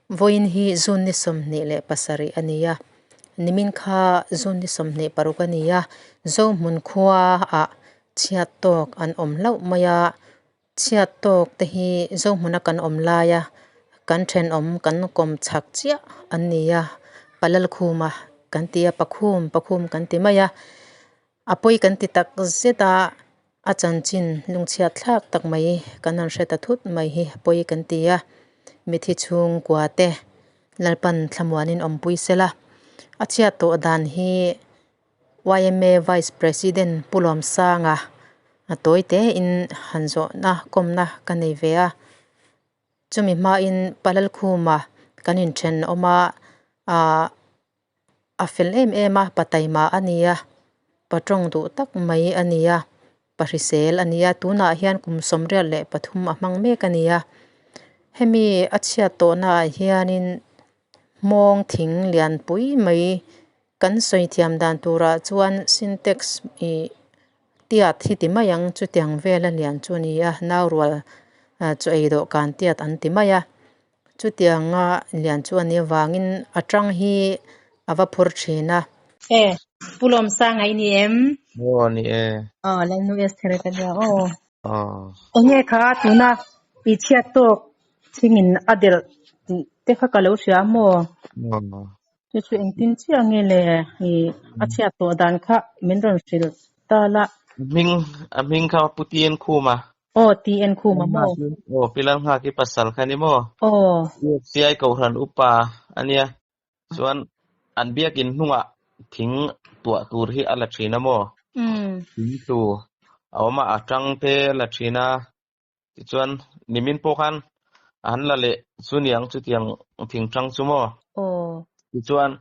Vawiin hi June ni 27 a ni a, nimin kha June ni 26 a ni a, Zohmun khua ah chhiat tawk an awm hlauh mai a, chhiat tawk te hi Zohmuna kan awm laia kan thenawm kan kawm chhak chiah an ni a, Palalkhuma kan ti a, Pakhum Pakhum kan ti mai a, a pawi kan ti tak zet a, a chanchin lungchhiat thlak tak mai kan han hre ta thut mai hi pawi kan ti a, mithi chhungkua te Lalpan thlamuanin awmpui sela, a chhiat tawh dan hi yma Vice President Pu Lawmsanga a tawi tein han zawhna kawmna ka nei ve a, chumi hmain Palalkhuma kan inthenawm a, ah a fel em em a, pa taima a ni a, pa tawng duh tak mai a ni a, pa hrisel a ni a, tunah hian kum 83 a hmang mek a ni a, hemi a chhiat tawhna ah hianin hmawng thing lianpui mai kan sawi thiam dan turah chuan sintex ih tiat hi ti mai ang chutiang vela lian chu a ni a, nau rual chaw ei dawhkan tiat an ti mai a. Chutianga lian chu a nih avangin a tang hi a va phur thin a. E, Pu Lawmsanga i ni em? Aw ni e. Aw, Lalnu Esther ka nia aw. Aw. Enge kha tuna i chhiat tawk thingin a delh tih te kha ka lo hria maw? Aw. Chu chu engtin chiah nge le i a chhiat tawh dan kha min rawn hrilh ta la. A hming, a hming kha Pu Tien Khuma. Aw, TN Khuma maw? Aw, Pi Lalnghaki pasal kha ni maw? Aw. UFCI Kohhran upa a nia. Chuan an biakin hnungah thing tuah tur hi a la thin a maw? Thing tlu a awm a, a tang te a la thin a. Tichuan nimin pawh khan an la leh chu niang chutiang thing tang chu maw? Aw. Tichuan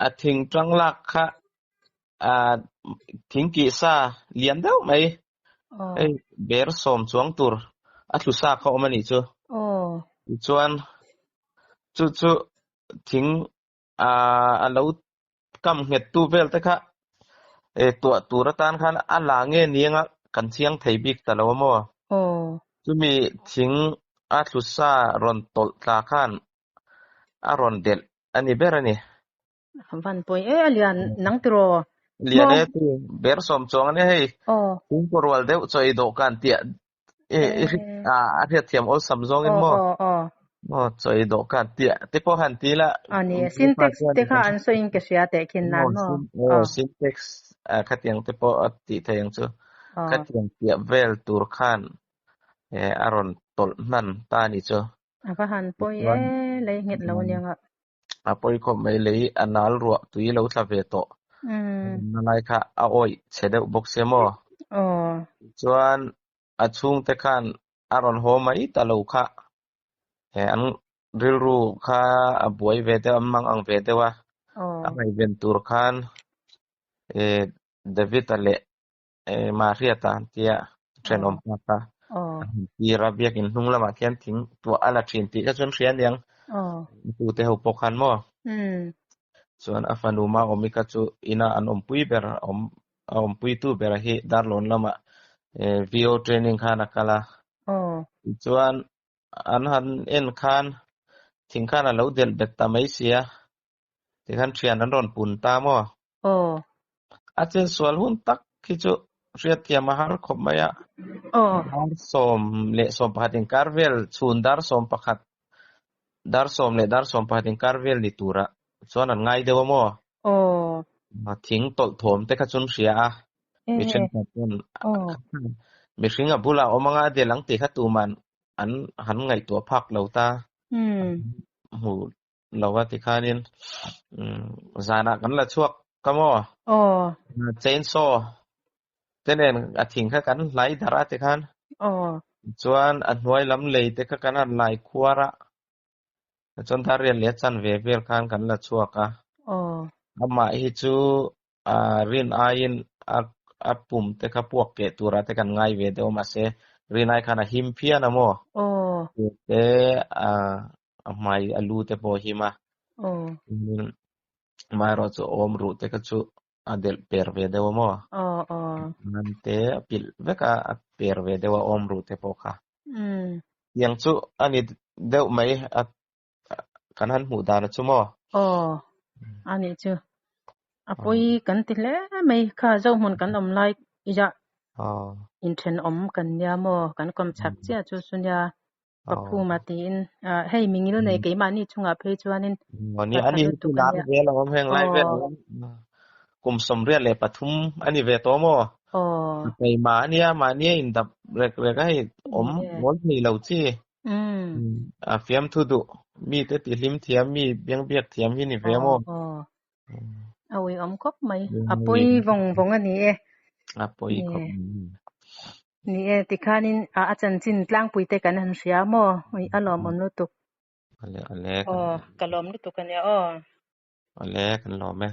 a thing tang lak kha a thing kih sa lian deuh mai hei ber sawm chuang tur a thlu sa kha awm a nih chu tichuan chu chu thing a lo kam nghet tu vel te kha tuah tur atan khan a la nge ni anga kan chiang thei bik ta lo a maw chumi thing a thlu sa rawn tawlh tla khan a rawn delh a ni ber a ni. Van pawi e a lian nang tiraw? Lian e tu ber sawm chuang ania hei. Chhungkaw rual deuh chaw ei dawhkan tiah i a hriat thiam awlsam zawngin maw? Aw chaw ei dawhkan tiah te pawh han ti la. A ni e sintex te kha an sawiin ka hria teh khin nan maw? Aw sintex khatiang te pawh a tih theih ang chu. Khatiang tiah vel tur khan a rawn tawlh hnan ta a ni chu. A va han pawi e lei nghet lo aniang a. A pawi khawp mai lei a nal ruah tui lo tla ve tawh. Na lai kha a awih chhe deuh bawk sia maw. Chuan a chhungte khan a rawn haw mai ta lo kha. He an rilru kha a buai ve deuh an mang ang ve deuh a. A ngaihven tur khan David-a leh Mahriata an tia thenawm pa kha a han tir a, biakin hnung lamah khian thing tuah a la thin tih kha chuan hria aniang tute ho pawh khan maw chuan a fanu Maawmi kha chu ina an awmpui ber awm a awmpuitu ber hi Darlawn lamah VO training khan a kal a tichuan an han en khan thing khan a lo delh bet ta mai sia Tikhan thian an rawn pun ta maw? Aw. A chensual hun tak hi chu hriatthiam a har khawp mai a. Aw. Dar sawm leh sawm pakhat inkar vel chhun dar sawm pakhat dar sawm leh dar sawm pakhat inkar vel ni tura chuan an ngai deuh a maw? Aw. Thing tawlh thawm te kha chu an hria a. Mi thenkhat chuan mihring a bulah awm anga a del ang tih kha tuman an han ngaihtuah phak lo ta. Hmu lo a tikhanin zanah kan la chhuak ka maw? Aw. Chainsaw te nen a thing kha kan hlai darh a tikhan. Aw. Chuan a hnuai lam lei te kha kan han lai khuar a. Chuan Darian leh a chanve vel khan kan la chhuak a. Aw. Amah hi chu a rin aiin a a pum te kha puak keh turah te kan ngai ve deuh a mahse rin ai khan a him phian a maw? Aw. Te a a hmai a lu te pawh a him a. Aw. Amaherawh chu awm ruh te kha chu a delh per ve deuh a maw? Aw aw. Nan te a pilh vek a a per ve deuh a awm ruh te pawh kha. Umm. Tiang chu a ni. deuh mai a kan han hmuh dan a chu maw. Aw anih chu a pawi kan ti hle mai kha Zohmun kan awm lai i inthenawm kan nia maw kan kawm chak chiah chu chu nia Paphuma tiin hei mingil nei keimahni chungah phei chuanin pa tha lutuk a nia. Aw. Kum 83 a ni ve tawh maw? Aw. Keimah a nia mahni a indap rek rek a hei awm ngawl thei lo chi. A fiamthu duh mite tihlim thiam mi biangbiak thiam hi ni ve maw? Aw. A uiawm khawp mai. A pawi vawng vawng a ni e. A pawi khawp. Ni e, tikhanin a chanchin tlangpui te kan han hria maw? Ui, a lawmawm lutuk. Ale, ale. Aw, ka lawm lutuk a nia aw. Ale, kan lawm e.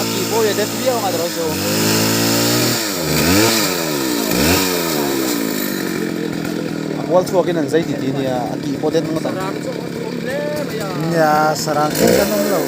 A tih mawi a den viau ang a tawh chu. A kual chhuak in an zai ti ti nia a kih pawh den ngawt ang. Nia sarang thleng kan awm lo.